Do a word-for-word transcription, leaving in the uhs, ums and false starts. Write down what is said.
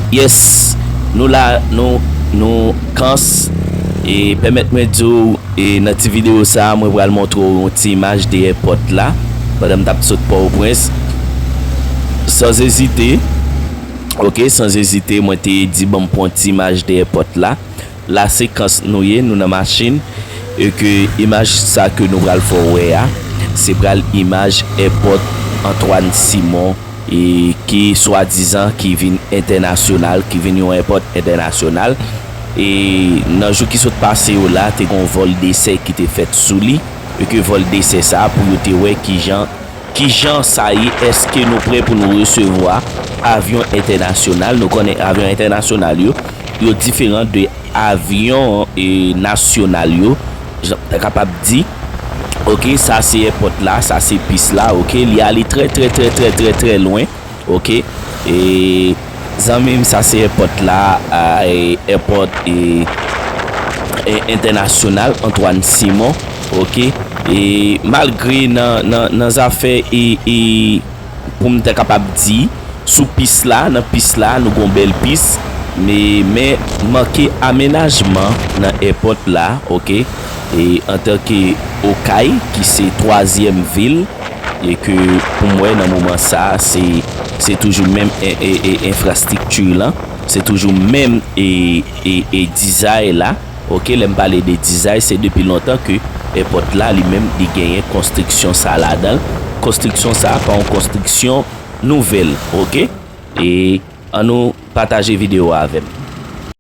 Yes, nou la, nou, nou kans. E pèmèt mwen di w, e nan ti videyo sa a, mwen pral montre w yon ti imaj de èpòt la, pandan m t ap sot Pòtoprens. San ezite, ok, san ezite, mwen te di ban m pran yon ti imaj de èpòt la. La se kans nou ye, nou nan machin, e ke imaj sa ke nou pral fè w wè a, se pral imaj èpòt Antoine Simon, e ki swadizan ki vin entènasyonal, ki vin yon èpòt entènasyonal. E nan jou ki sot pase yo la, te gen yon vòl desè ki te fèt sou li, e ke vòl desè sa a, pou yo te wè kijan, kijan sa ye, èske nou prè pou nou resevwa avyon entènasyonal? Nou konnen avyon entènasyonal yo, yo diferan de avyon, e, nasyonal yo, jan, ta kapab di. Ok, sa se èpòt la, sa se pis la, ok, li ale trè, trè, trè, trè, trè, trè lwen, ok. E, zanmi m, sa se èpòt la, a, e, èpòt, e, e, entènasyonal Antoine Simon, ok. E, malgre nan, nan, nan zafè, e, e, pou m ta kapab di, sou pis la, nan pis la, nou gon bèl pis, men, men manke amenajman nan èpòt la, ok. E antanke Okay, ki se twazyèm vil, e ke pou mwen nan moman sa, se, se toujou menm e, e, e, enfrastrikti lan, se toujou menm e, e, e dizay la. Ok, lè m pale de dizay, se depi lontan ke èpòt la li menm li genyen konstriksyon sa ladan l. Konstriksyon sa pa yon konstriksyon nouvèl, ok? E annou pataje videyo a avè m.